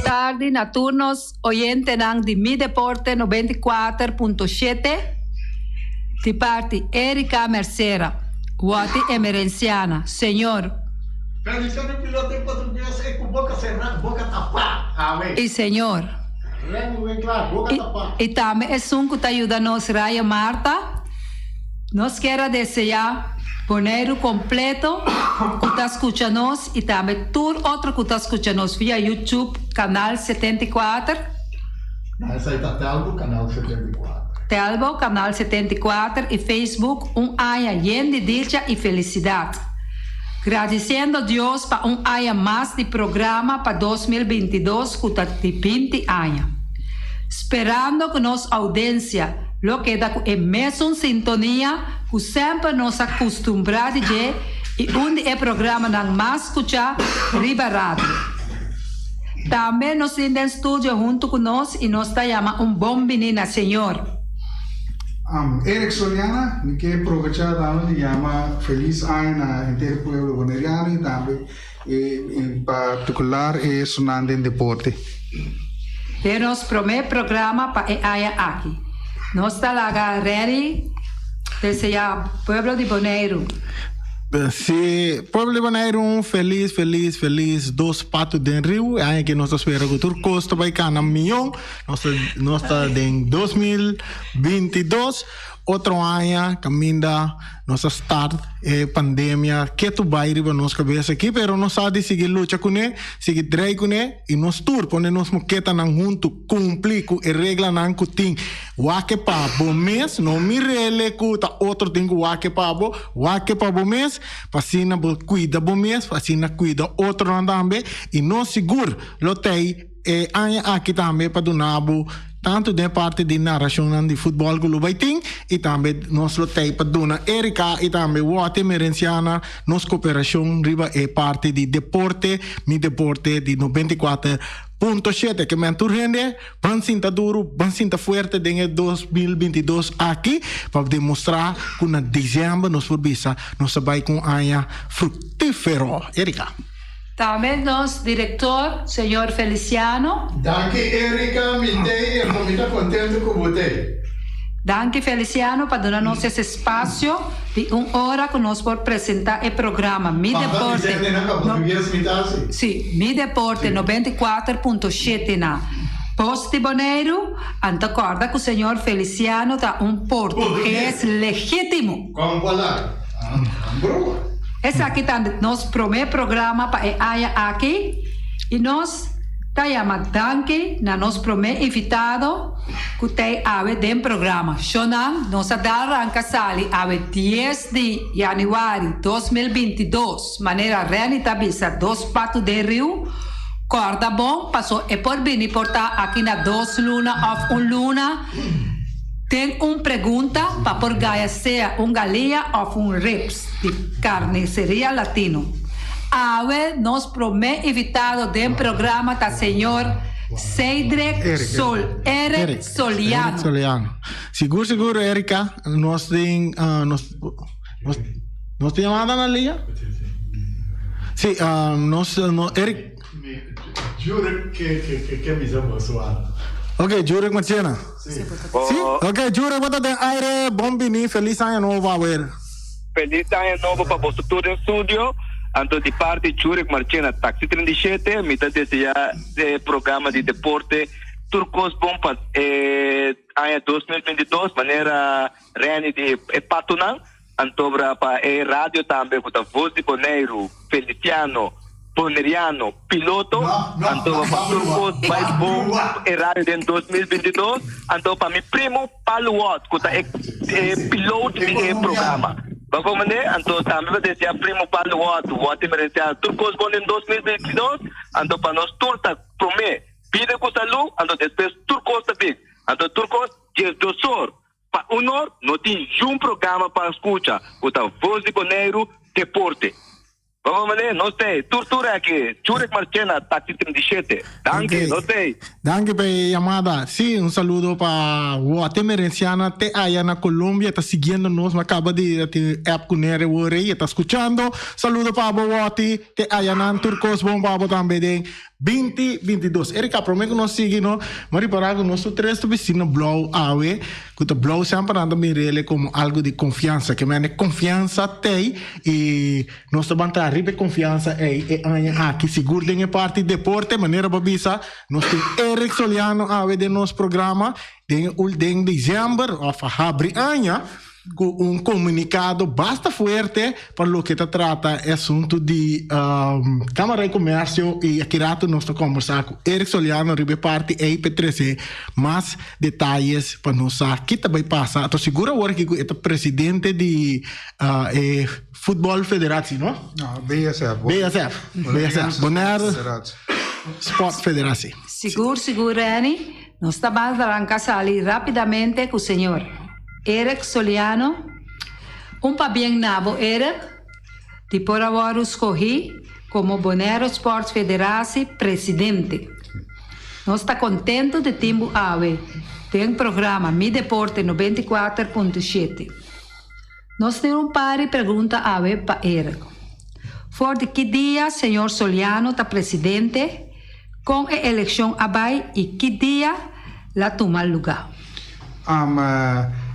tardi na tur nos oyentenan di Mi Deporte 94.7 di parti Erika Mercera, Wati Emerenciana, Señor. Feliciano piloto en portugues e ku boka será, boka tapá. Awe. Y Señor. Remy Winklaar, boka tapá. Y tambe esun ku ta yuda nos Raya Marta. Nos kier a deseá Boneiru kompleto ku ta skucha nos i tambe tur otro ku ta skucha nos via YouTube kanal 74. Na esei ta Telbo kanal 74. Telbo kanal 74 i Facebook un aña yen di dicha i felisidat. Gradisiendo Dios pa un aña mas di programa pa 2022 ku ta di 20 aña. Sperando ku nos oudensia lo keda ku e mesun sintonia ku semper nos a kustumbrá di dje i un di e programanan mas skuchá riba radio. Tambe nos tin den studio huntu ku nos i nos ta yama un bon bini na señor. Eric Soliana, Mi ke provechá tambe di yama felis aña na henter pueblo boneriano i tambe en partikular esunnan den deporte. Den nos promé programa pa e aña aki, nos ta laga Reni deseá pueblo di Boneiru. Si, pueblo di Boneiru un felis, felis, felis dos patu den riu. E aña aki nos ta spera ku tur kos ta bai kana mion. Nos ta, nos ta den 2022, otro aña kaminda nos a start e pandemia ketu bai riba nos kabes aki, pero nos sa di sigui lucha kuné, sigui drei kuné i nos tur pone nos moketanan huntu kumpli ku e reglanan ku tin. Wak e pa bo mes, no mir'ele ku ta otro tin ku wak e pa bo, wak e pa bo mes, pa asina bo kuida bo mes, pa asina kuida otronan tambe i nos sigur lo tei E aña aki tambe pa duna bo tantu den parti di narashonnan di futbòl ku lo bai tin i tambe nos lo tei pa duna Erika i tambe Wòte Merenciana nos koperashon riba e parti di deporte, Mi Deporte di 94.7. Ke men tur hende ban sinta duru, ban sinta fuerte den e 2022 aki pa demostrá ku na desèmber nos por bisa nos a bai ku un aña fruktífero. Erika. Tambe nos director, señor Feliciano. Danki Erika, mi tei e mi ta contento cu bo tei. Danki Feliciano pa duna nos es espacio di un ora cu nos por presenta e programa Mi Deporte no si, Mi Deporte 94.7 na Post di Boneiru. Anto corda cu señor Feliciano ta un Portugues legitimo. Con palabra? Brua. Esaki ta nos prome programa pa e aña aki y nos ta yama danki na nos prome invitado cu t'ey awe den programa. Shonan, nos a dal ranca sali awe dies di januari 2022, manera Renny ta bisa dos patu den riu, corda bon paso e por bini por ta aki na dos luna of un luna. Ten un pregunta pa por gaya sea un galia of un ribs di Carniceria Latino. Awe nos prome invitado den programa ta señor Cedric Sol Eric Soliano. Eric Soliano. Sigur sigur Erika, nos tin nos nos nos tin yamada na liña? Si, nos Eric. Mi Jurek ke ke ke bisa boso algo. Ok, Jurek Marchena. Si. Si? Ok, Jurek, bo ta den aire. Bon bini. Feliz aña nobo awer. Feliz aña nobo pa boso tur den studio. Anto di parti Jurek Marchena, Taxi 37, mi ta desea e programa di deporte tur kos bon pa e aña 2022, manera Renny di e patonan. Antobra pa e radio tambe ku ta Voz di Boneiru, Feliciano, Boneriano, Piloto, anto pa tur kos bai bon e radio den 2022, anto pa mi primo Paul Watt ku ta e piloot di e programa. Bo komprende? Anto tambe pa desea primo Paul Watt, Watt Emerenciano tur kos bon den 2022, anto pa nos tur ta prome bida ku salu, anto despues tur kos ta bin. Anto tur kos 12 or. Pa unor no tin yun programa pa scucha cu ta Voz di Boneiru Deporte. Vamos mané, nos tey, tur tur aki, Jurek Marchena, Taxi 37. Danki, okay. Nos tey. Danki pa e llamada. Sí, un saludo pa Wate Merenciana te allá na Colombia, ta siguiendo nos, ma acaba di tin app cu nere wore y ta escuchando. Saludo pa bo Wati, te allá nan tur cos bon pa bo tambe den. 2022. Erika, promé ku nos sigui no, mi a ripará ku nos tur tres ta bisti na blou awe, ku ta blou semper nan ta mir'el komo algu di konfiansa, ke mende konfiansa t'ei i nos ta ban traha riba e konfiansa ei e aña aki. Sigur den e parti deporte, manera bo a bisa, nos tin Eric Soliano awe den nos programa den e den desèmber òf a habri aña. Ku un komunikado basta fuerte pa loke ta trata e asuntu di Kámara di Komersio i aki ratu nos ta kombersá ku Eric Soliano riba e parti ei pa e trese mas detayes pa nos sa ki ta bai pasa. Anto sigur awor aki ku e ta presidente di e Futbòl Federatie, no? No, BSF. BSF, BSF, Bonaire Sport Federatie. Sigur, sigur Renny. Nos ta ban ranka sali rapidamente ku señor Eric Soliano. Un pabien na bo Eric di por a wòrdu skohí komo Bonaire Sports Federatie presidente. Nos ta kontentu di tin bo awe den programa Mi Deporte 94.7. Nos tin un par di pregunta awe pa Eric. For di ki dia señor Soliano ta presidente? Kon e elekshon a bai i ki dia la tuma lugá? Am,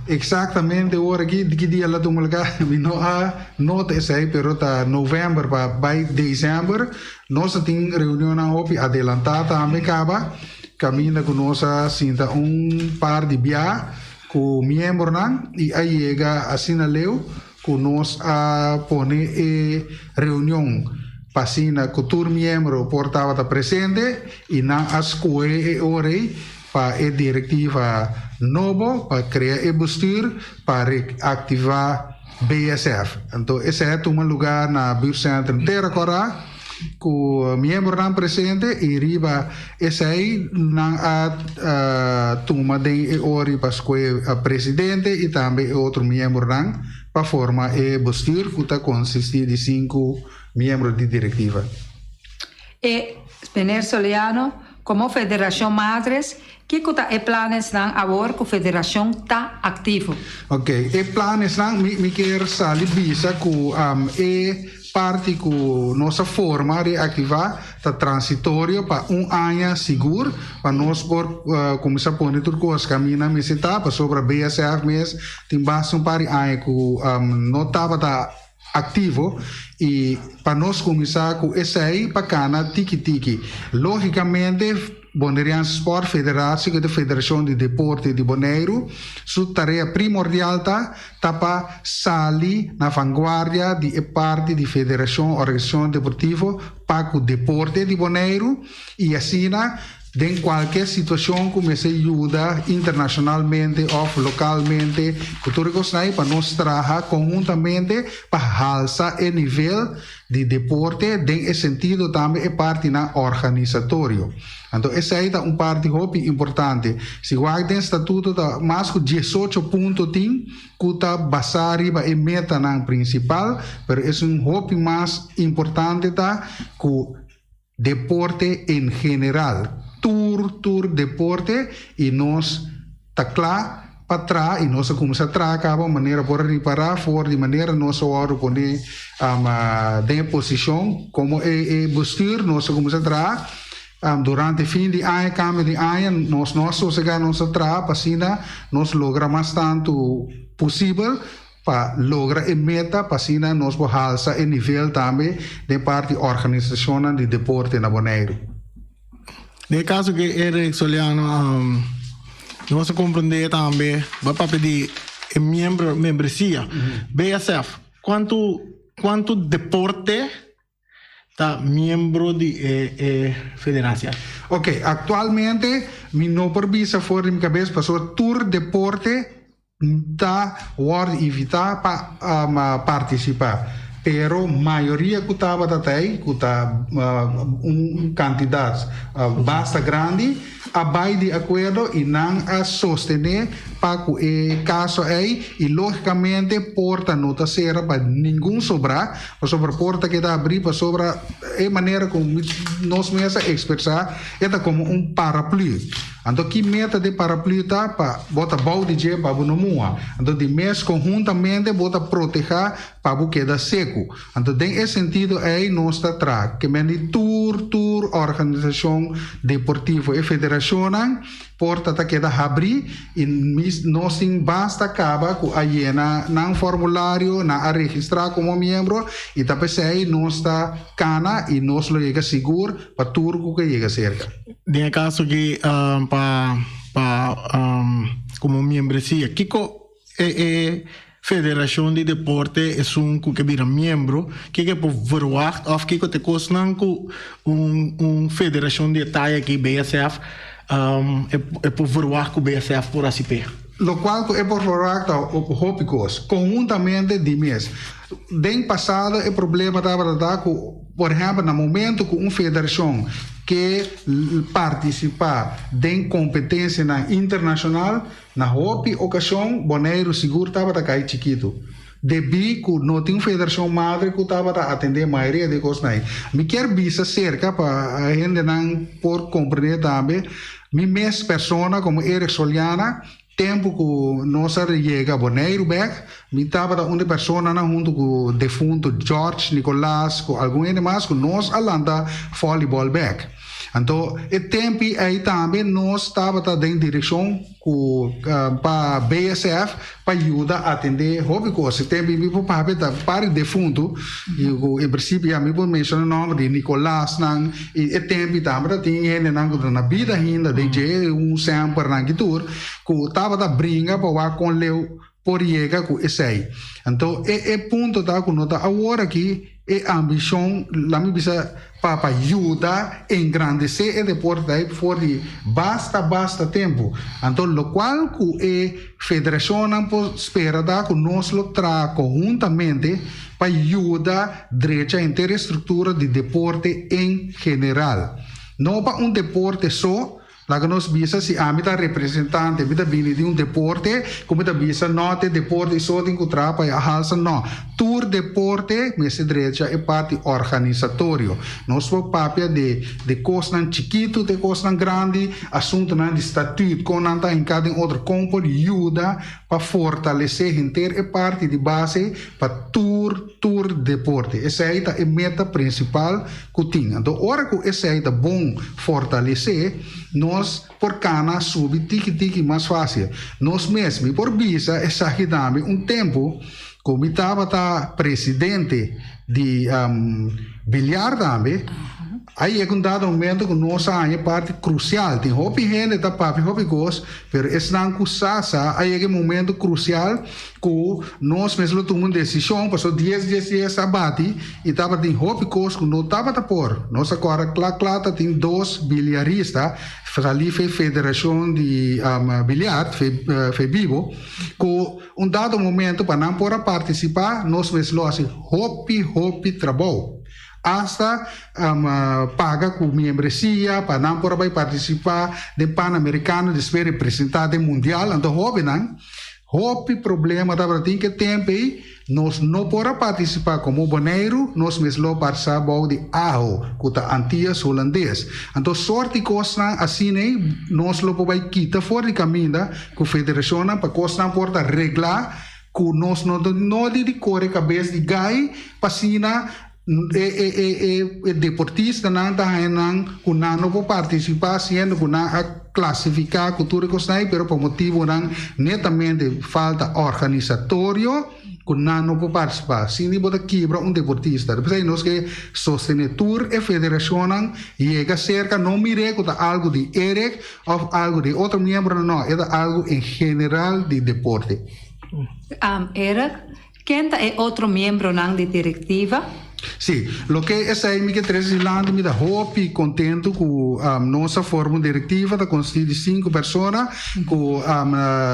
Eksaktamente ora ki di ki dia la tuma lugá mi no a nota esei pero ta novèmber pa bai desèmber nos a tin reunionnan hopi adelantá tambe kaba kaminda ku nos a sinta un par di bia ku miembronan i a yega asina leu ku nos a pone e reunion pa asina ku tur miembro por tabata presente i nan a skohe e ora ei pa e direktiva nobo pa krea e bestuur pa reaktivá BSF. Anto esei a tuma lugá na Buurtcentrum Tera Kòrá ku miembronan presente i riba esei nan a tuma den e ora pa skohe presidente i tambe e otro miembronan pa forma e bestuur ku ta konsistí di sinku miembro di direktiva. E Meneer Soliano, komo Federashon Madres, kiko ta e planesnan awor ku federashon ta aktivo? Ok, e planesnan mi mi kier sali bisa ku e Parti ku nos a forma reaktivá ta transitorio pa un aña sigur pa nos por kuminsá pone tur kos kaminda mester ta pasobra BSF mes tin basta un par di aña ku no tabata aktivo i pa nos kuminsá ku esei pa kana tiki tiki. Lógikamente. Bonerian Sport Federatie, ku ta federashon di deporte di Boneiru, su tarea primordial ta ta pa sali na vanguardia di e parti di federashon, organisashon deportivo pa ku deporte di Boneiru i asina den kualke situashon ku mester yuda internashonalmente òf lokalmente ku tur e kosnan ei pa nos traha konhuntamente pa halsa e nivel di deporte den e sentido tambe e partinan organisatorio. Anto esei ta un parti hopi importante. Si wak den statuto ta mas ku diesocho punto tin ku ta basá riba e metanan prinsipal, pero esun hopi mas importante ta ku deporte en general, tur tur deporte y nos ta cla pa traha y nos a cuminsa traha caba manera por a ripara for di manera nos a wordo pone den e posicion como e bestuur nos a cuminsa traha durante fin di aña cambio di aña nos no a sosega nos a traha pa asina nos logra mas tanto posibel Pa logra e meta pa asina nos por halsa e nivel tambe den parti organisashonnan di deporte na Boneiru. Den e kaso ku Eric Soliano nos a komprendé tambe bo a papia di e miembro membresia BSF kuantu kuantu deporte ta miembro di e e federatie? Ok, aktualmente mi no por bisa for di mi kabes pasobra tur deporte ta wòrdu invitá pa partisipá, pero mayoria ku tabata ta ei, ku ta un kantidat basta grandi, a bai di akuerdo i nan a sostené pa ku e kaso ei i lógikamente porta no ta sera pa ningun sobrá, pasobra porta keda abrí pasobra e manera ku nos mes a ekspresá e ta komo un paraplü. Anto ki meta di paraplu ta pa bo ta bou di dje pa bo no muha. Anto di mes konhuntamente bo ta protehá pa bo keda seku. Anto den e sentido ei nos ta traha ke men di tur tur organisashon deportivo e federashonnan porta ta keda habrí i nos tin basta kaba ku a yena nan formulario, nan a registrá komo miembro i ta p'esei nos ta kana i nos lo yega sigur pa tur ku ke yega serka. Den e kaso aki pa pa komo miembresia kiko e e federashon di deporte esun ku ke bira miembro kiko e por verwagt òf kiko ta e kosnan ku un un federashon di e taya aki BSF e por verwagt ku BSF por hasi p'e? Lokual ku e por verwagt ta hopi kos konhuntamente di mes. Den pasado e problema tabata ta ku por ehèmpel na momento ku un federashon ke partisipá den kompetensianan internashonal, Na hopi okashon Boneiru sigur tabata kai chikitu, debí ku no tin un federashon madre ku tabata atendé mayoria di e kosnan ei. Mi kier bisa serka pa hendenan por komprendé tambe, mi mes persona komo Eric Soliana, tempu ku nos a yega Boneiru bèk, mi tabata un di personanan huntu ku defuntu George Nicolaas ku algun hende mas ku nos a lanta vòlibòl bèk. Anto e tempi ei tambe nos tabata den direkshon ku pa BSF pa yuda atendé hopi kos. E tempi mi por papia ta par di defuntu i ku en prinsipio ya mi por menshoná nòmber di Nicolasnan i e tempi tambe ta tin hendenan ku ta na bida ainda den dje un sempernan ki tur ku tabata bringa pa wak kon leu por yega ku esei. Anto e e punto ta ku no ta awor aki e ambishon, laat mi bisa, pa pa yuda engrandesé e deporte ta ei for di basta basta tempu. Anto lokual ku e federashonnan por spera ta ku nos lo traha konhuntamente pa yuda drecha henter e struktura di deporte en general. No pa un deporte so, Laga nos bisa si ami ta representante, mi ta bini di un deporte ku mi ta bisa no te deporte i so tin ku traha pa e halsa, no. Tur deporte mester drecha e parti organisatorio. Nos por papia di di kosnan chikitu te kosnan grandi, asuntunan di statuut, kon nan ta hinká den otro, kon por yuda pa fortalesé henter e parti di base pa tur tur deporte. Esei ta e meta prinsipal ku tin. Anto ora ku esei ta bon fortalesé, nos por kana subi tiki tiki mas fásil. Nos mes, mi por bisa esaki tambe, un tempu ku mi tabata presidente di biliar tambe, a yega un dado momento ku nos a haña parti krusial. Tin hopi hende ta papia hopi kos, pero esnan ku sa sa a yega e momento krusial Ku nos mes lo tuma un desishon, pasobra dies dies dies a bati i tabatin hopi kos ku no tabata por. Nos a kòrda kla kla ta tin dos biliarista salí fe federashon di biliar, Febibo, ku un dado momento pa nan por a partisipá nos mes lo hasi hopi hopi trabou. Asta paga ku miembresia pa nan por a bai partisipá den Panamerikano despues representá den Mundial. Anto hóbennan Hopi problema tabata tin ke temp ei, nos no por a partisipá komo Boneiru, nos mes lo parsa bou di aho, ku ta Antias Hulandes. Anto sort di kosnan asina ei nos lo por bai kita for di kaminda ku federashonnan pa kosnan por ta reglá ku nos no ta nodi di kore kabes di gai pa asina E e e e e deportistanan ta haña nan ku nan no por partisipá siendo ku nan a klasifiká ku tur e kosnan ei pero pa motibonan netamente falta organisatorio ku nan no por partisipá. Sin di bo ta kibra un deportista. P'esei nos ke sostené tur e federashonnan yega serka no mir'é ku ta algu di Eric òf algu di otro miembronan no e ta algu en general di deporte. Eric, Ken ta e otro miembronan di direktiva? Sí, loke esei mi ke trese dilanti, mi ta hopi kontentu ku nos a forma un direktiva ta konsistí di sinku persona ku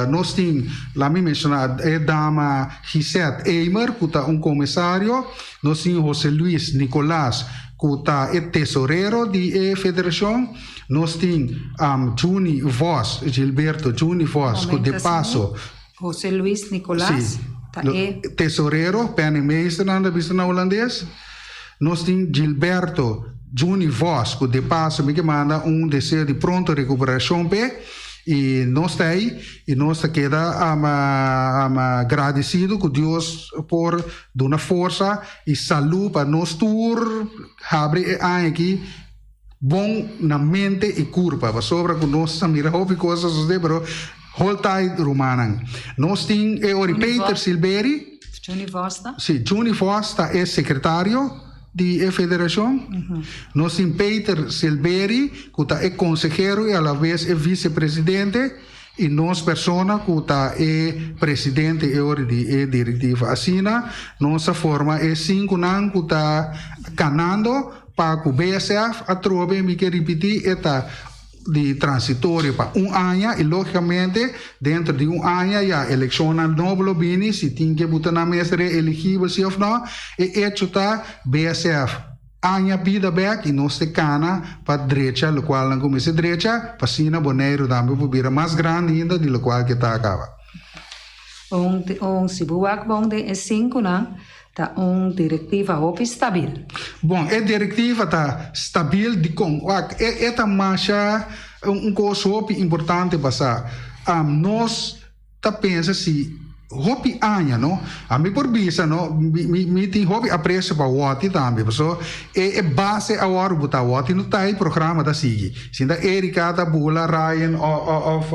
nos tin, laat mi menshoná e dama Gisette Eimer ku ta un komisario, nos tin Jose Luis Nicolaas ku ta e tesorero di e federashon, nos tin Juni Vos, Gilberto Juni Vos ku de paso. José Luis Nicolaas ta e. Tesorero, penningmeester nan ta bisa na Hulandes. Nos tin Gilberto Juni Vos, ku de paso mi ke manda un deseo di pronto rekuperashon p'e, i nos ta ei i nos ta keda gradesido ku Dios por duna forsa i salú pa nos tur habri e aña aki bon na mente i kurpa, pasobra ku nos a mira hopi kos a sosodé, pero hold tight rumannan. Nos tin e ori Peter Silberi. Juni Vos ta? Si, Juni Vos ta e sekretario di e federashon. Nos tin Peter Silberi ku ta e konsehero i alaves e visepresidente i nos persona ku ta e presidente e ori di e direktiva. Asina nos a forma e sinkunan ku ta kanando pa ku BSF atrobe mi ke ripití e ta di transitorio pa un aña y logicamente dentro di un aña ya eleccionnan nobo lo bini si tin ke buta nan mes reeligibel si of no. E hecho ta BSF aña bida bek y nos te cana pa drecha locual nan cu mester drecha pa asina Boneiru tambe por bira mas grandi ainda di locual ke ta caba. Un un si bo wak bon den e sinkunan Ta un direktiva hopi stabil. Bon, e direktiva ta stabil dikon? Wak, e e ta masha un kos hopi importante pasá. Nos ta pensa si hopi aña, no? Ami por bisa, no, mi mi mi tin hopi apresio pa Wòti tambe, paso e e base awor bo ta Wòti no ta e programa ta sigui. Sinta Erika ta bula Ryan of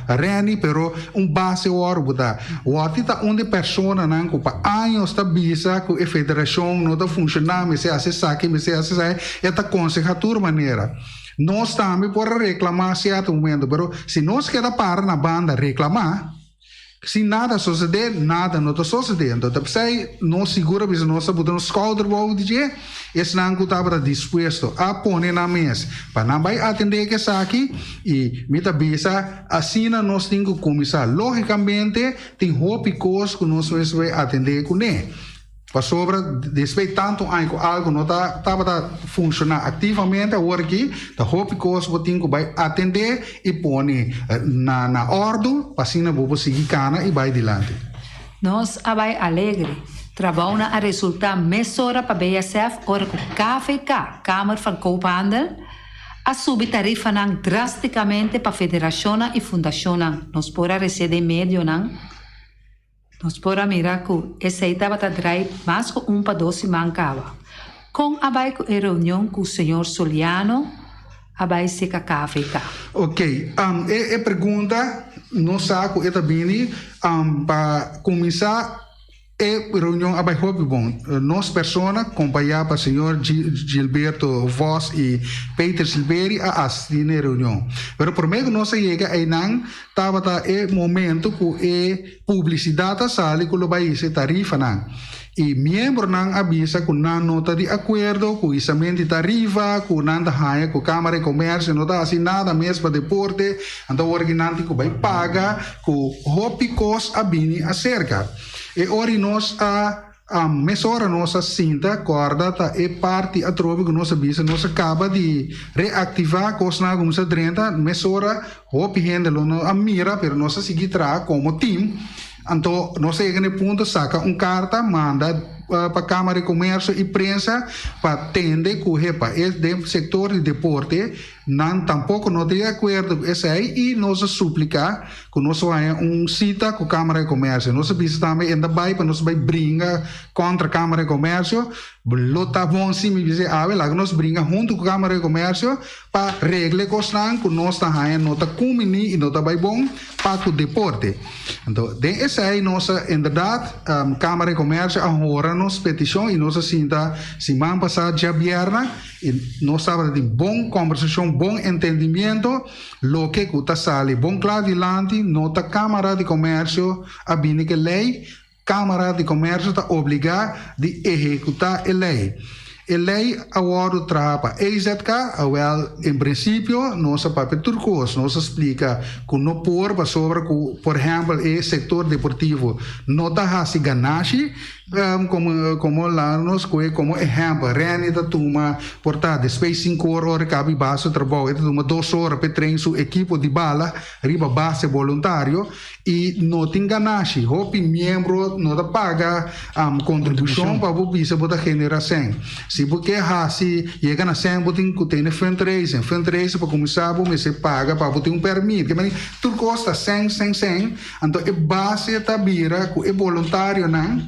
Renny pero un base wòrdu bo ta. Wòti ta un di personanan ku pa años ta bisa ku e federashon no ta funshoná, mester hasi esaki, mester hasi esaki, e ta konsehá tur manera. Nos tambe por a reklamá sierto momento pero si nos keda para na banda reklamá, Si nada sosodé, nada no ta sosodé. Anto ta p'esei nos sigur a bisa nos ta buta nos skouder bou di dje, esnan ku tabata dispuesto a pone nan mes pa nan bai atendé ku esaki, i mi ta bisa asina nos tin ku kuminsá. Lógikamente tin hopi kos ku nos mester bai atendé kuné. Pasobra despues di tantu aña ku algu no ta tabata funshoná aktivamente, awor aki ta hopi kos bo tin ku bai atendé i pone na na òrdu pa asina bo por sigui kana i bai dilanti. Nos a bai alegre. Trabounan a resultá mesora pa BSF ora ku KVK, Kamer van Koophandel, a subi tarifanan drástikamente pa federashonnan i fundashonnan. Nos por a resé den medionan. Nos por a mira ku esei tabata drai mas ku un pa dos siman kaba. Kon a bai ku e reunion ku señor Soliano a bai seka KVK? Ok, e e pregunta nos sa ku e ta bini pa kuminsá e reunion a bai hopi bon. Nos persona kompañá pa señor Gilberto Vos i Peter Silveri a asistí na e reunion. Pero promé ku nos a yega einan Tabata e momento cu e publicidad a sali cu lo bay hisa e tarifanan. Y miembronan a bisa cu nan no ta di acuerdo cu hisamento di tarifa, cu nan ta haya cu Camara di Comercio no ta haci nada mes pa deporte, anto awor aki nan tin cu bay paga cu hopi cos a bini acerca. E ora y nos a. Mesora nos a sinta corda ta e parti atrobe cu nos a bisa nos a caba di reactiva cosnan a cuminsa drenta mesora hopi hende lo no a mira pero nos a sigui traha como team anto nos a yega na e punto saca un carta manda pa Camara di Comercio y prensa pa tende cu hepa e den sector di deporte nan tampoco no ta di acuerdo cu esey y nos a suplica Ku nos haña un sita ku Kámara di Komèrsio. Nos a bisa tambe e ta bai pa nos bai bringa kontra Kámara di Komèrsio. Lo ta bon si mi bisa awe laga nos bringa huntu ku Kámara di Komèrsio pa regla e kosnan ku nos ta haña no ta kumini i no ta bai bon pa ku deporte. Anto den esei nos a inderdat Kámara di Komèrsio a hora nos petishon i nos a sinta siman pasá djabièrnè i nos tabata tin bon kòmbersashon, bon entendimiento. Loke ku ta sali bon kla dilanti no ta Kámara di Komèrsio a bini ku e lei, Kámara di Komèrsio ta obligá di ehekutá e lei. E lei a wòrdu traha pa EZK, awèl en prinsipio nos a papia tur kos, nos a splika ku no por pasobra ku por ehèmpel e sektor deportivo no ta hasi ganashi, Como como la nos coge como ehempel, Renny ta tuma por ta despues cinco ora ora e caba y baha su trabou, e ta tuma dos ora p'e train su equipo di bala riba base boluntario y no tin ganashi. Hopi miembro no ta paga contribucion pa bo bisa bo ta genera cen. Si bo ke hasi yega na sèn bo tin ku tene fundraising. Fundraising pa kuminsá bo mester paga pa bo tin un pèrmit. Ke manera tur kos ta sèn sèn sèn. Anto e base ta bira ku e boluntarionan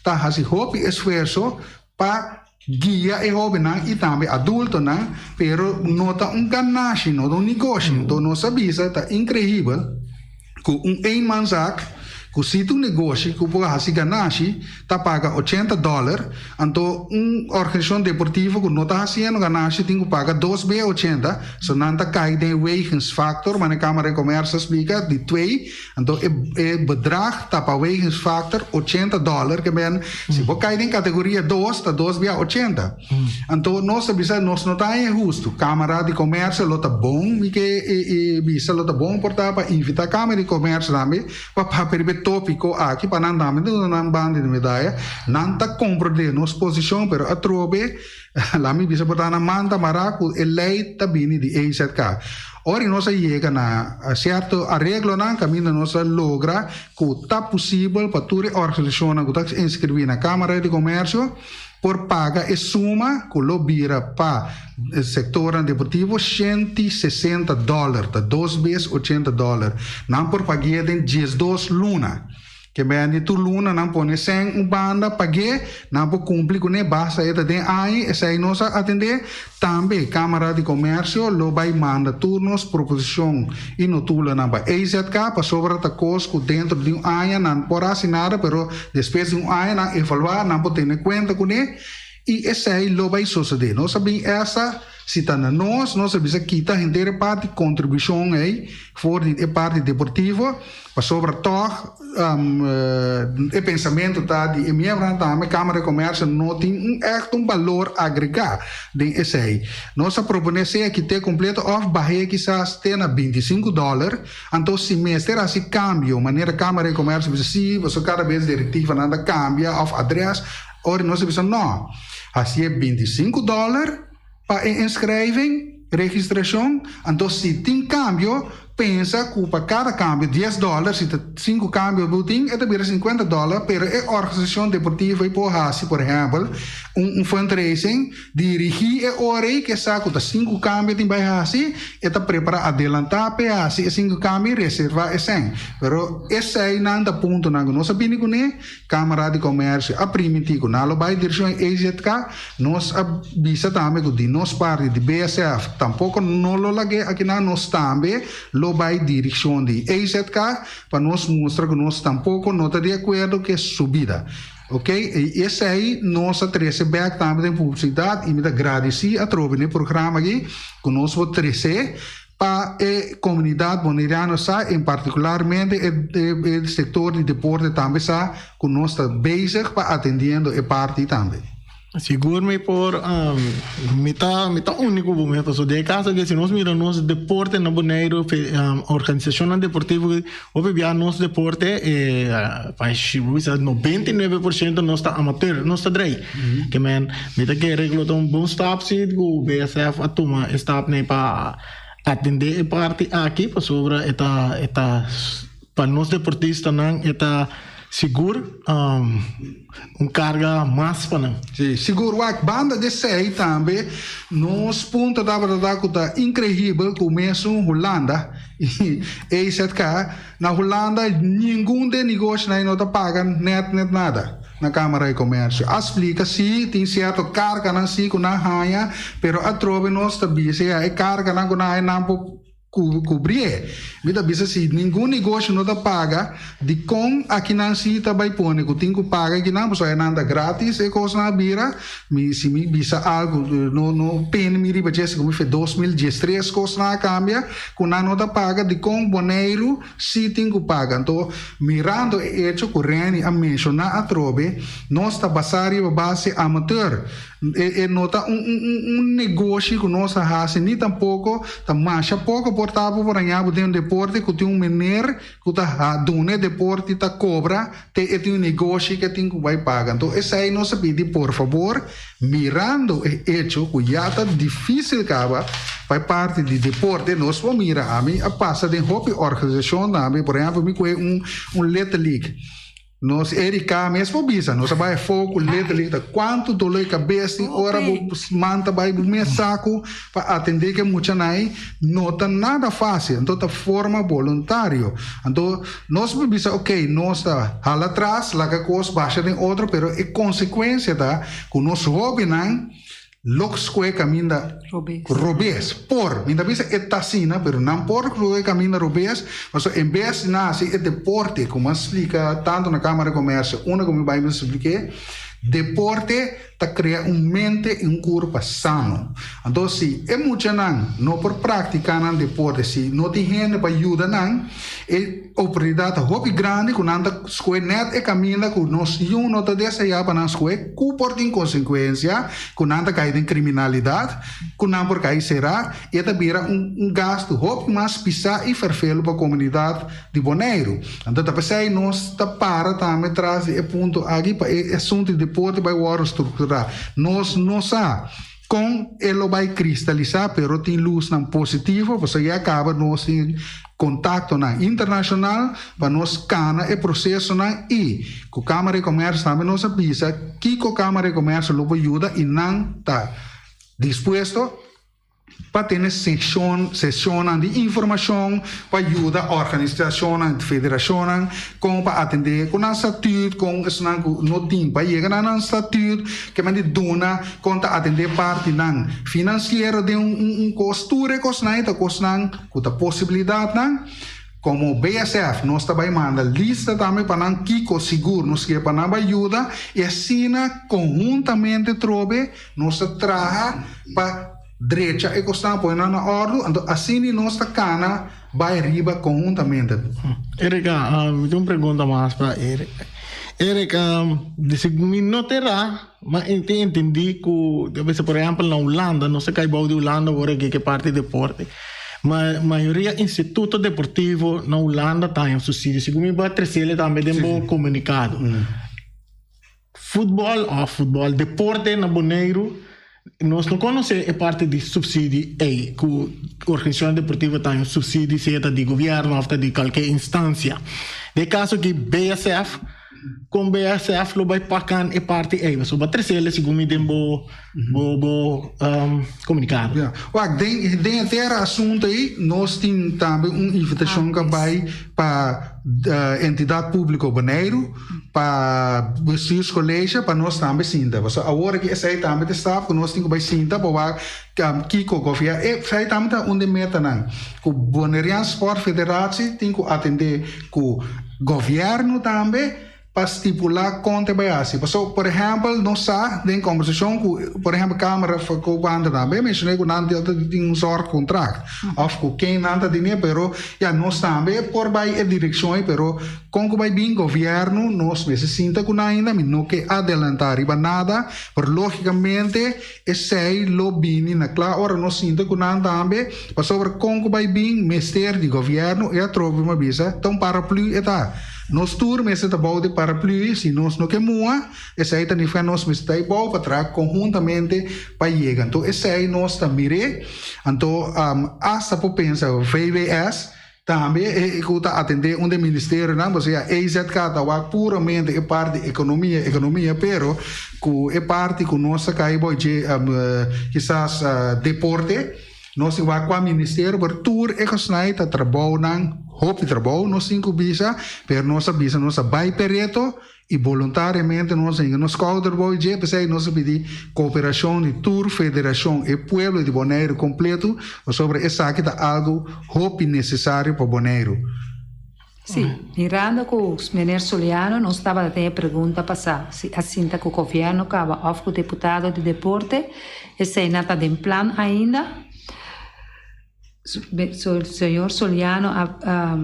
ta hasi hopi esfuerso pa guia e hóbennan i tambe adultonan, pero no ta un ganashi, no ta un negoshi. Anto nos a bisa ta inkreibel ku un eenmanszaak ku si ta un negoshi ku por hasi ganashi ta paga ochenta dòler, anto un organisashon deportivo ku no ta hasiendo ganashi tin ku paga dos be ochenta, so nan ta kai den e wegingsfactor, manera Kámara di Komèrsio a splika, di twee. Anto e e bedrag ta pa wegingsfactor ochenta dòler ke men si bo kai den kategoria dos ta dos bia ochenta. Anto nos ta bisa nos no ta haña hustu. Kámara di Komèrsio lo ta bon mi ke e e bisa lo ta bon por ta pa invitá Kámara di Komèrsio tambe pa papia riba e tópiko aki pa nan tambe duna nan banda di medaya. Nan ta komprondé nos posishon pero atrobe Laat mi bisa por ta na manta mará ku e lei ta bini di EZK. Ora nos a yega na sierto areglonan kaminda nos a logra ku ta posibel pa tur e organisashonnan ku ta inskribí na Kámara di Komèrsio por paga e suma ku lo bira pa sektornan deportivo 160 dòler, ta dos bes 80 dòler. Nan por pag'é den 12 luna. Ke bende tur luna nan pone sèn un banda pag'é, nan por kumpli kuné basta e ta den aña, esei nos a atendé. Tambe Kámara di Komèrsio lo bai manda tur nos proposishon i notulanan pa EZK pasobra ta kos ku dentro di un aña nan por hasi nada pero despues di un aña nan evaluá nan por tene kuenta kuné i esei lo bai sosodé. Nos a bin esta si ta na nos, nos a bisa kita henter e parti kontribushon ei for di e parti deportivo. Pasobra tòg e pensamentu ta di e miembronan tambe, Kámara di Komèrsio no tin un ègt un balor agregá den esei. Nos a proponé sea kit'é kompleto òf bah'é kisas te na 25 dòler. Anto si mester hasi kambio, manera Kámara di Komèrsio bisa sí, pasobra kada bes direktivanan ta kambia òf adrès, ora nos a bisa nò, hasié 25 dòler pa e inschrijving, registrashon, anto si tin kambio, pensa ku pa kada kambio dies dòler, si ta sinku kambio bo tin, e ta bira sinkuenta dòler, pero e organisashon deportivo ei por hasi por ehèmpel un un fundraising, dirigí e ora ei ke sa ku ta sinku kambio tin bai hasi, e ta prepará adelantá p'e hasi e sinku kambio i reservá e sèn. Pero eseinan ta puntonan ku nos a bini kuné. Kámara di Komèrsio a primintí ku nan lo bai direkshon e EZK. Nos a bisa tambe ku di nos parti di BSF tampoko no lo lag'é akinan. Nos tambe lo bai direkshon di EZK pa nos mustra ku nos tampoko no ta di akuerdo ku e subida. Oke, i esei nos a trese bèk tambe den publisidat i mi ta gradisí atrobe na e programa aki ku nos por trese. Pa e komunidat boneriano sa, en partikularmente e sektor di deporte tambe sa ku nos ta bezig pa atendiendo e parti tambe. Sigur mi por, mi ta mi ta uni ku bo mes pasobra den e kaso aki si nos mira nos deporte na Boneiru organisashonnan deportivo hopi bia nos deporte pa bisa 99% nos ta amateur nos ta drei ke men mi ta kere ku lo ta un bon stap si ku BSF a tuma e stap nei pa atende e parti aki pasobra e ta e ta pa nos deportistanan e ta sigur un karga mas pa nan. Si, sigur. Wak, banda di esei tambe nos punto tabata ta ku ta inkreibel ku mesun Hulanda i EZK, na Hulanda ningun den negoshonan ei no ta paga nèt nèt nada na Kámara di Komèrsio. A splika si tin sierto karganan si ku nan haña, pero atrobe nos ta bisa ya e karganan ku nan haña nan por Ku kubrié. Mi ta bisa si ningun negoshi no ta paga, dikon akinan si ta bai pone ku tin ku paga akinan? Pasobra enan ta gratis e kosnan a bira. Mi si mi bisa algu no no pende mi riba dje si ku mi fe 2013 kosnan a kambia ku nan no ta paga, dikon Boneiru si tin ku paga? Anto mirando e echo ku Renny a menshoná atrobe, nos ta basá riba base amateur. E no ta un negoshi ku nos a hasi ni tampoko ta masha poko por ta bo por haña bo den un deporte ku tin un mener ku ta duna e deporte ta kobra te e tin un negoshi ke tin ku bai paga. Anto esei nos a pidi por fabor mirando e echo ku ya ta difisil kaba pa e parti di deporte nos por mira ami a pasa den hopi organisashon tambe por ehempel mi kohe un Little League. Nos Erika mes por bisa, nos a bai afó ku letterlijk ta kuantu dolor di kabes tin ora bo man ta bai bo mes saku pa atendé ku e muchanan ei, no ta nada fásil. Anto ta forma boluntario. Anto nos por bisa ok, nos ta hala atras, laga kos basha den otro, pero e konsekuensia ta ku nos hóbennan Lok skohe kaminda robes. Por, mi ta bisa e ta asina, pero nan por skohe kaminda robes, pasobra en bes di nan hasi e deporte, komo a splika tantu na Kamara di Komersio, unda ku mi bai mi splik'é, deporte ta krea un mente i un kurpa sano. Anto si e muchanan no por praktiká nan deporte, si no tin hende pa yuda nan, e oportunidat ta hopi grandi ku nan ta skohe nèt e kaminda ku nos yu no ta deseá pa nan skohe, ku por tin konsekuensia ku nan ta kai den kriminalidat, ku nan por kai será i e ta bira un gastu hopi mas pisá i ferfelu pa komunidat di Boneiru. Anto ta p'esei nos ta para tambe tras di e punto aki pa e asuntu di deporte bai wòrdu strukturá. Nos no sa. Kon e lo bai kristalisá, pero tin lusnan positivo, pasobra ya kaba nos tin kontaktonan internashonal pa nos kana e prosesonan i ku Kámara di Komèrsio tambe nos a bisa kiko Kámara di Komèrsio lo por yuda i nan ta dispuesto pa tene seshon seshonnan di informashon pa yuda organisashonnan, federashonnan kon pa atendé ku nan statüt, kon esnan ku no tin pa yega na nan statüt, ke men di duna kon ta atendé partinan finansiero den un kos. Tur e kosnan ei ta kosnan ku ta posibilidatnan. Komo BSF nos ta bai manda lista tambe pa nan kiko sigur nos ke pa nan bai yuda i asina konhuntamente trobe nos ta traha pa Drecha e kosnan pone nan na òrdu, anto asini nos ta kana bai riba konhuntamente. Erika, mi tin un pregunta mas pa Erik. Erik, di segun mi no ta erá, ma mi tin entendí ku ta bisa por ehèmpel na Hulanda, nos ta kai bou di Hulanda ora ke ke parti deporte, ma mayoria instituto deportivo na Hulanda ta haña supsidio. Segun mi bo a tresele tambe den bo komunikado. Futbòl òf futbòl, deporte na Boneiru, nos no konosé e parti di supsidi ei, ku organisashonnan deportivo ta haña supsidi sea ta di gobièrnu òf ta di kalke instansia. Den e kaso aki BSF, kon BSF lo bai pakan e parti ei? Pasobra bo a tresel segun mi den bo bo bo komunikado. Ya. Wak, den den e tera asuntu ei nos tin tambe un invitashon ku a bai pa Entidat Públiko Boneiru, pa Bestuurscollege pa nos tambe sinta. Pasobra awor aki esei tambe ta e stap ku nos tin ku bai sinta pa wak kiko gobièrnu. Esei tambe ta un di e metanan ku Bonerian Sport Federatie tin ku atendé ku gobièrnu tambe pa stipulá kon ta bai hasi. Pasobra por ehèmpel nos sa den kombersashon ku por ehèmpel Kámara van Koophandel tambe a menshoná ku nan tin un zorgcontract òf ku ken nan ta tene pero ya nos tambe por bai e direkshon ei pero Kon ku bai bin gobièrnu nos mester sinta ku nan ainda, mi no ke adelantá riba nada, pero lógikamente esei lo bini na kla ora nos sinta ku nan tambe, pasobra kon ku bai bin mester di gobièrnu e atrobe mi a bisa ta un paraplü e ta. Nos tur mester ta bou di paraplü, si nos no ke mua, esei ta nifiká nos mester ta ei bou pa traha konhuntamente pa yega. Anto esei nos ta mir'é, anto asta por pensa VWS Tambe e ku ta atendé un den ministerionan, pasobra ya EZK ta wak puramente e parti ekonomia, ekonomia, pero ku e parti ku nos ta kai bou dje kisas deporte, nos tin wak kua ministerio, pero tur e kosnan ei ta trabounan, hopi trabou nos tin ku bisa, pero nos a bisa nos a bai p'e reto I boluntariamente nos a hinka nos skouder bou dje, p'esei nos a pidi kooperashon di tur federashon, e pueblo di Boneiru kompletu, pasobra esaki ta algu hopi nesesario pa Boneiru. Sí, mirando ku meneer Soliano nos tabata den e pregunta pasá si a sinta ku gobièrnu kaba òf ku deputado di deporte, esei na ta den plan ainda. Señor Soliano a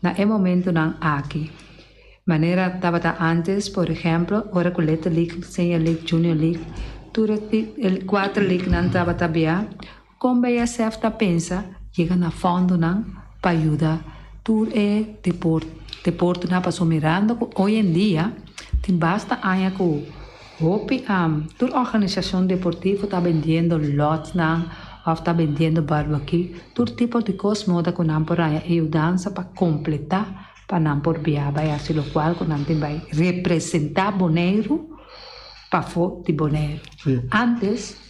na e momentunan aki. Manera tabata antes, por ehemplo, ora cu Little League, Senior League, Junior League, tur e cuater leaguenan tabata bia, con BSF ta pensa yega na fondonan pa yuda tur e deportenan pasobra mirando cu hoy en dia tin basta aña cu hopi tur organisacion deportivo ta bendiendo lotnan of ta bendiendo barbecue, tur tipo di cos moda cu nan por haya e yudansa pa completa. pa nan por bia bai hasi lokual ku nan tin bai representá Boneiru pafó di Boneiru. Antes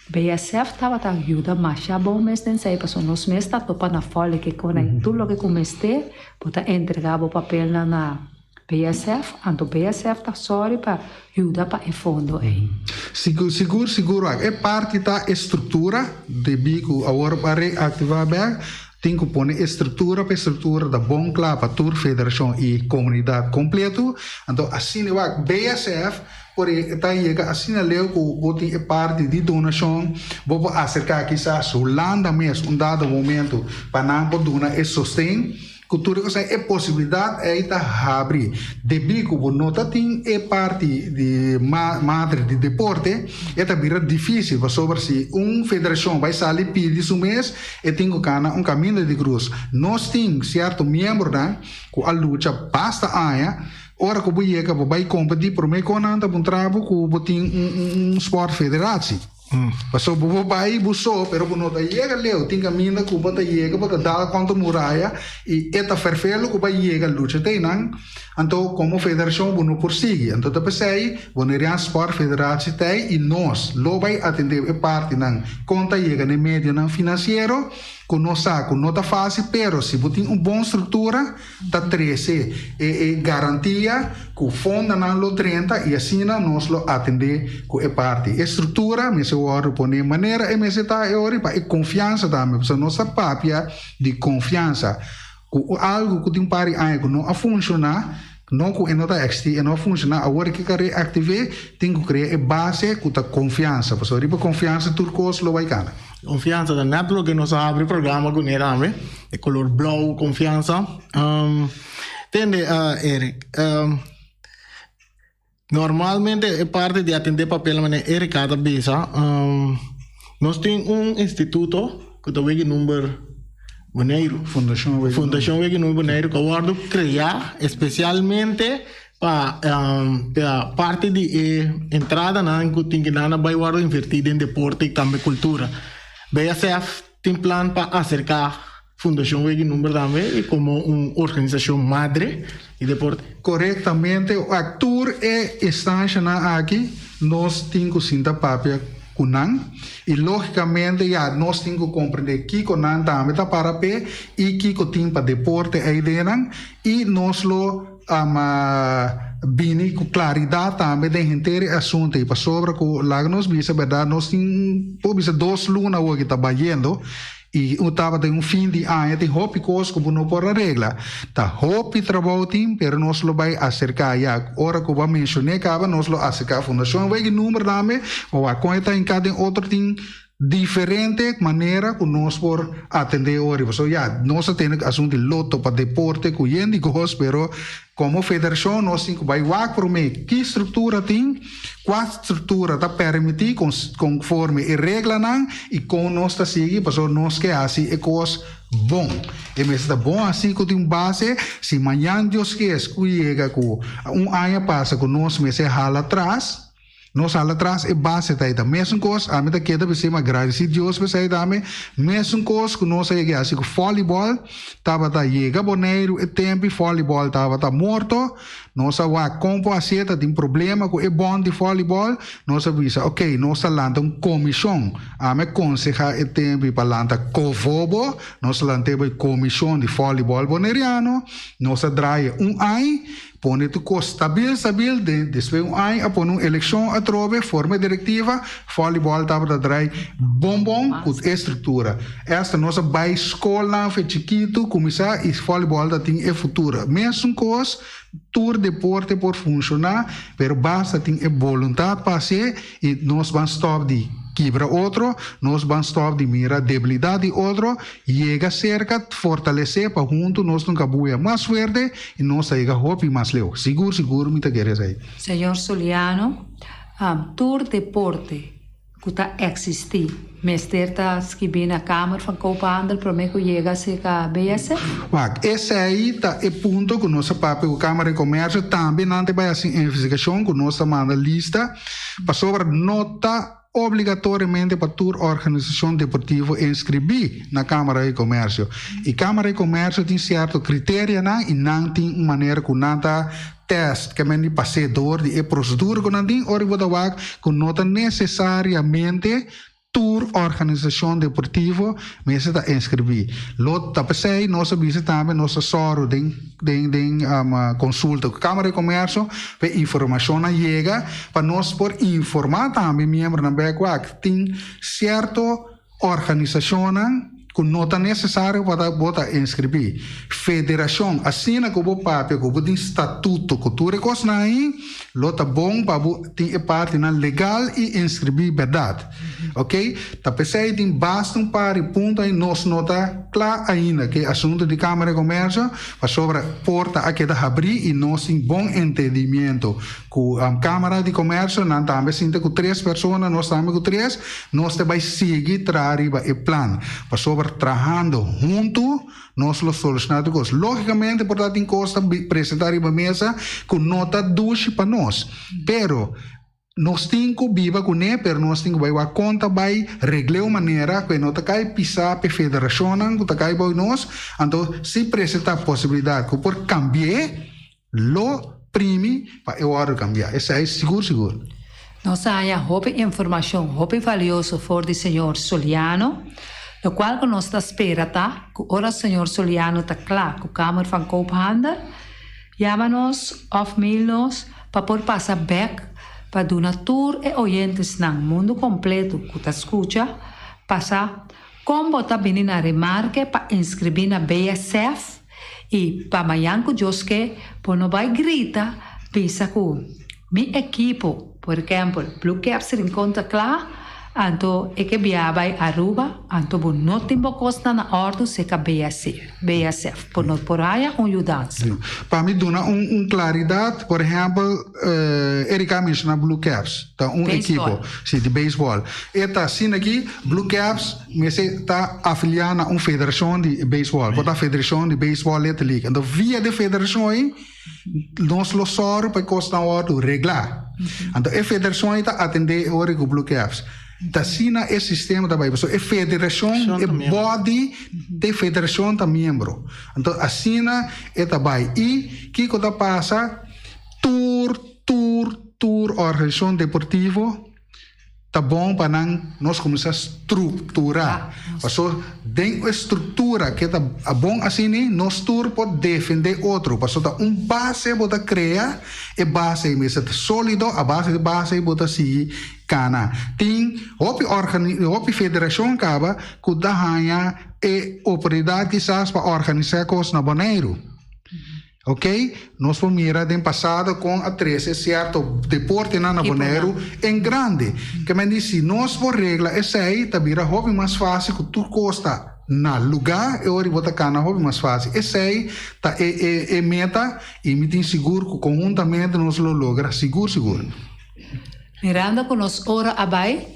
BSF tabata yuda masha bon mes den esei pasobra nos mes ta topa na fòli ke kon ei tur loke ku mester bo ta entregá bo papelnan na BSF anto BSF ta sòri pa yuda pa e fondo ei. Sigur sigur sigur wak e parti ta e struktura debí ku awor a reaktivá bèk tin ku pone e struktura pa e struktura ta bon kla pa tur federashon i komunidat kompleto anto asina wak BSF por e ta yega asina leu ku bo tin e parti di donashon bo por aserká kisas Hulanda mes un dado momento pa nan por duna e sosten. Ku tur e kos ei, e posibilidat ei ta habri. Debí ku bo no ta tin e parti di madre di deporte, e ta bira difísil pasobra si un federashon bai sali pidi su mes, e tin ku kana un kaminda di krus. Nos tin sierto miembronan ku a lucha basta aña, ora ku bo yega bo bai kompetí promé kon nan ta puntra bo ku bo tin un sportfederatie. Pasobra bo por bai bo so, pero bo no ta yega leu. Tin kaminda ku bo ta yega, bo ta dal kontra muraya i e ta ferfelu ku bo a yega lucha te einan. Anto komo federashon bo no por sigui. Anto ta p'esei Bonerian Sport Federatie ta ei i nos lo bai atendé e partinan kon ta yega na e medionan finansiero ku nos sa ku no ta fásil, pero si bo tin un bon struktura, ta trese e e garantia ku fondonan lo drenta i asina nos lo atendé ku e parti. E struktura mester wòrdu poné manera e mester ta e ora pa e konfiansa tambe, pasobra nos ta papia di konfiansa ku algu ku tin un par di aña ku no a funshoná, no ku e no ta eksistí, e no a funshoná, awor ke ka reaktivé tin ku krea e base ku ta konfiansa, pasobra riba konfiansa tur kos lo bai kana. Konfiansa ta nèt loke nos a habri programa kuné tambe, e kolor blou, konfiansa. Tende Eric, normalmente e parti di atendé papel manera Erika ta bisa, nos tin un instituto ku ta wiki number Boneiru, Fundashon Wiki Number Boneiru ku a wòrdu kreá espesialmente Pa parti di e entradanan ku tin kinan a bai wòrdu invertí den deporte i tambe kultura. BSF tin plan pa aserká Fundashon Wega i Number tambe i komo un organisashon madre di deporte. Korektamente, wak tur e instanshanan aki nos tin ku sinta papia ku nan i lógikamente ya nos tin ku komprendé kiko nan tambe ta para p'e i kiko tin pa deporte ei den nan i nos lo Ama bini ku klaridat tambe den henter e asuntu ei, pasobra ku laga nos bisa bèrdat nos tin por bisa dos luna awor ki ta bayendo i un tabata un fin di aña tin hopi kos ku bo no por a regla. Ta hopi trabou tin pero nos lo bai aserká ya ora ku bo a menshoné kaba nos lo aserká fundashon wei ki number tambe pa wak kon e ta hinká den otro tin Diferente manera ku nos por atendé ora. Pasobra ya, nos a tene asuntu di loto pa deporte ku yen di kos, pero komo federashon nos tin ku bai wak promé ki struktura tin, kua struktura ta permití konforme e reglanan i kon nos ta sigui, pasobra nos ke hasi e kos bon. E mester ta bon hasi ku tin un base, si mañan Dios kies ku yega ku un aña pasa ku nos mester hala atras, Nos hala tras e base ta ei ta mesun kos, ami ta keda bis'é ma gradisí Dios p'esei tambe, mesun kos ku nos a yega hasi ku volleyball, tabata yega Boneiru e tempu i volleyball tabata morto, nos a wak kon por hasié, ta tin problema ku e bond di volleyball, nos a bisa ok nos ta lanta un komishon, ami a konsehá e tempu pa lanta Kovobo, nos a lant'é bai komishon di volleyball boneriano, nos a draia un aña. Pone tur kos stabil stabil den despues un aña a pone un elekshon atrobe forma e direktiva volleyball tabata drai bon bon ku e struktura esta nos a bai skolnan fe chikitu kuminsá i volleyball ta tin e futuro mesun kos tur deporte por funshoná pero basta tin e boluntat pa hasié i nos ban stòp di kibra otro nos ban stòp di mira debilidat di otro Yega serka, fortalesé pa huntu nos nunka buya mas fuerte i nos ta yega hopi mas leu. Sigur sigur mi ta kere esei. Señor Soliano, tur deporte ku ta eksistí mester ta skibí na Kamer van Koophandel promé ku yega serka BSF? Wak, esei ta e punto ku nos a papia ku Kamer di Komersio. Tambe nan ta bai hasi investigashon ku nos ta manda lista pasobra no ta. obligatoriamente pa tur organisashon deportivo inskribí na Kámara di Komèrsio. I Kámara di Komèrsio tin sierto kriterianan i nan tin un manera ku nan ta tèst ke men di pas'é dor di e prosedura ku nan tin ora bo ta wak ku no ta nesesariamente Tur organisashon deportivo mester ta inskribí. Lo ta p'esei nos a bisa tambe nos ta sòru den den den konsulta ku Kámara di Komèrsio pa e informashonnan yega pa nos por informá tambe miembronan bèk wak tin sierto organisashonnan ku no ta nesesario pa ta bo ta inskribí. Federashon asina ku bo papia ku bo tin statuto ku tur e kosnan ei lo ta bon pa bo tin e partinan legal i inskribí bèrdat. Ok, ta p'esei tin basta un par di punto ei nos no ta kla ainda ku e asuntu di Kámara di Komèrsio pasobra porta a keda habrí i nos tin bon entendimiento ku Kámara di Komèrsio nan tambe sinta ku tres persona nos tambe ku tres. Nos ta bai sigui traha riba e plan, pasobra trahando huntu nos lo solushoná tur kos. Lógikamente por ta tin kos ta presentá riba mesa ku no ta dushi pa nos, pero nos tin ku biba kuné, pero nos tin ku bai wak kon ta bai regl'é un manera ku e no ta kai pisá p'e federashonnan ku ta kai bou nos. Anto si presentá posibilidat ku por kambi'é, Lo primi pa e wòrdu kambiá. Esei sigur sigur. Nos a haña hopi informashon hopi valioso for di señor Soliano. Lokual ku nos ta spera ta ku ora señor Soliano ta kla ku Kamer van Koophandel, yama nos òf mail nos pa por pasa bèk pa duna tur e oyentesnan mundu kompleto ku ta skucha pasa kon bo ta bini na remarke pa inskribí na BSF. I pa mañan ku Dios ke, bo no bai grita bisa ku mi ekipo, por ehempel, Blue Caps Rincon ta kla, anto e ke bia bai Aruba, anto bo no tin bo kosnan na òrdu seka BSC, BSF, bo no por haña un yudansa. Pa mi duna un klaridat, por ehempel, Erika a menshoná Blue Caps, ta un ekipo, si, di beisbòl. E ta asina aki, Blue Caps Mester ta afiliá na un federashon di beisbòl, por ta Federashon di Beisbòl Little League. Anto via di federashon ei nos lo sòru pa e kosnan wòrdu reglá. Anto e federashon ei ta atendé e ora ku Blue Caps. Ta asina e sistema ta bai. Pasobra e federashon, e body di federashon ta miembro. Anto asina e ta bai. I kiko ta pasa? Tur, tur, tur organisashon deportivo. Ta bon pa nan nos kuminsá strukturá. Paso den e struktura ke ta bon asini nos tur por defendé otro. Paso ta un base bo ta krea, e base ei mester ta sólido, a base di base ei bo ta sigui kana. Tin hopi organi hopi federashon kaba ku ta haña e oportunidat kisas pa organisá kos na Boneiru. Ok, nos por mira den pasado kon a trese sierto deportenan na Boneiru en grande. Ke men di si nos por regla esei ta bira hopi mas fásil ku tur kos ta na lugá e ora bo ta kana hopi mas fásil. Esei ta e e e meta i mi tin sigur ku konhuntamente nos lo logra sigur sigur. Mirando ku nos ora a bai,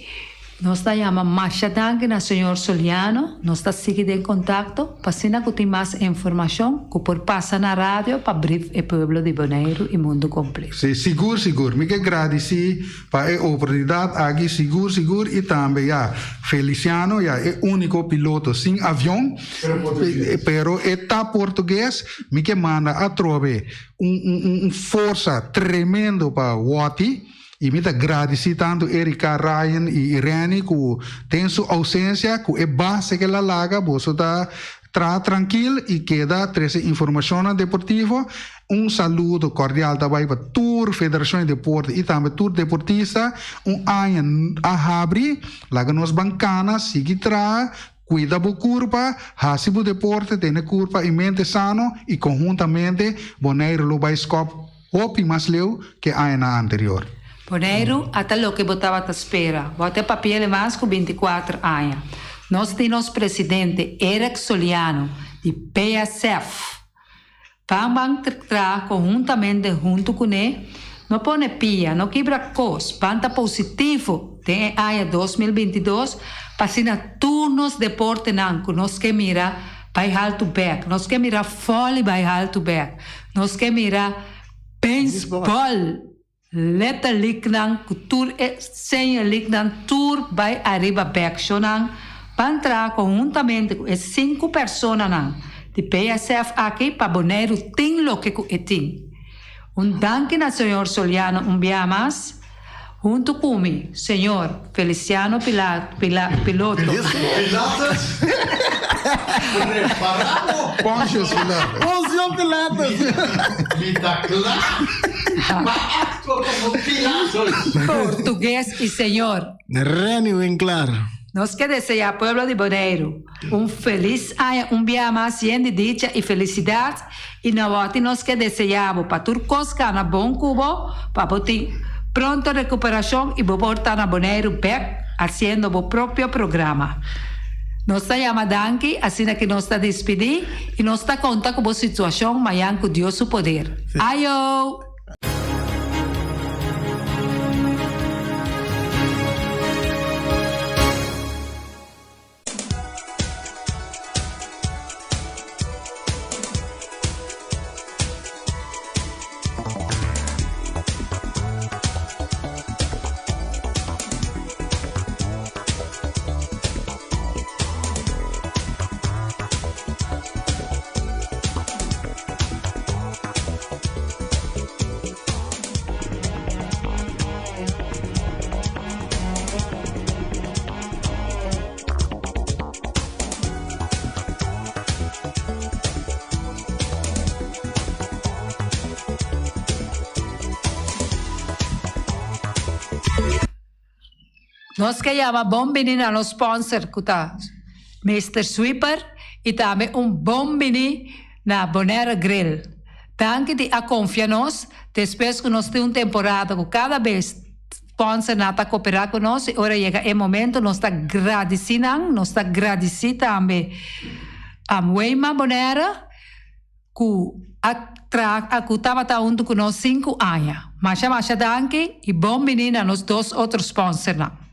nos ta yama masha danki na señor Soliano. Nos ta sigui den kontakto pa asina ku tin mas informashon ku por pasa na radio pa brief e pueblo di Boneiru i mundu kompleto. Sí, sigur sigur. Mi ke gradisí pa e oportunidat aki sigur sigur i tambe ya Feliciano ya e úniko piloto sin avion, pero e ta portugues, mi ke manda atrobe. Un un un forsa tremendo pa Watty y mi ta gradici tanto Erika, Ryan y Irene cu den su ausencia cu e base ke la laga boso ta traha trankil y keda trece informacionnan deportivo. Un saludo cordial ta bay pa tur federacion di deporte y tambe tur deportista. Un aña a habri, laga nos ban cana, sigui traha. Cuida bo curpa, haci bo deporte, tene curpa y mente sano y conhuntamente Boneiru lo bay scop hopi mas leu ke añanan anterior. Boneiru a ta loke bo tabata spera. Bo a ta papia mas ku bintikuater aña. Nos tin nos presidente Erick Soliano di PSF. Ban ban traha konhuntamente huntu kuné, no pone pia, no kibra kos, ban ta positivo den e aña 2022 pa asina tur nos deportenan ku nos ke mira bai haltu bèk, nos ke mira vòli bai haltu bèk, nos ke mira beisbòl. Letterlijk ku tur e señaliknan tur bai ariba bèk. Shonnan ban traha konhuntamente ku e sinku personanan di PSF aki pa Boneiru tin loke ku e tin. Un danki na señor Soliano un bia mas. Huntu ku mi, señor Feliciano Pila, Pila, Piloto. Pilates. Preparado. Pontius Pilatus. Poncio Pilatus. Mi ta kla. Pa aktua komo Pilatus. Portugues i señor. Renny Winklaar. Nos ke deseá pueblo di Boneiru un felis aña un bia mas yen di dicha i felisidat i na wòrti nos ke deseá bo pa tur kos kana bon ku bo pa bo tin pronto rekuperashon i bo por ta na Boneiru bèk hasiendo bo propio programa. Nos ta yama danki asina ki nos ta dispidí i nos ta konta ku bo situashon mayan ku Dios su poder. Ayo! Nos ke yama bon bini na nos sponsor ku ta Mister Sweeper i tambe un bon bini na Bonaire Grill. Danki di a konfia nos despues ku nos tin un temporada ku kada bes sponsornan ta koperá ku nos i ora yega e momento nos ta gradisí nan, nos ta gradisí tambe Weima Bonaire. Ku a traha a ku tabata huntu ku nos sinku aña. Masha masha danki i bon bini na nos dos otro sponsornan.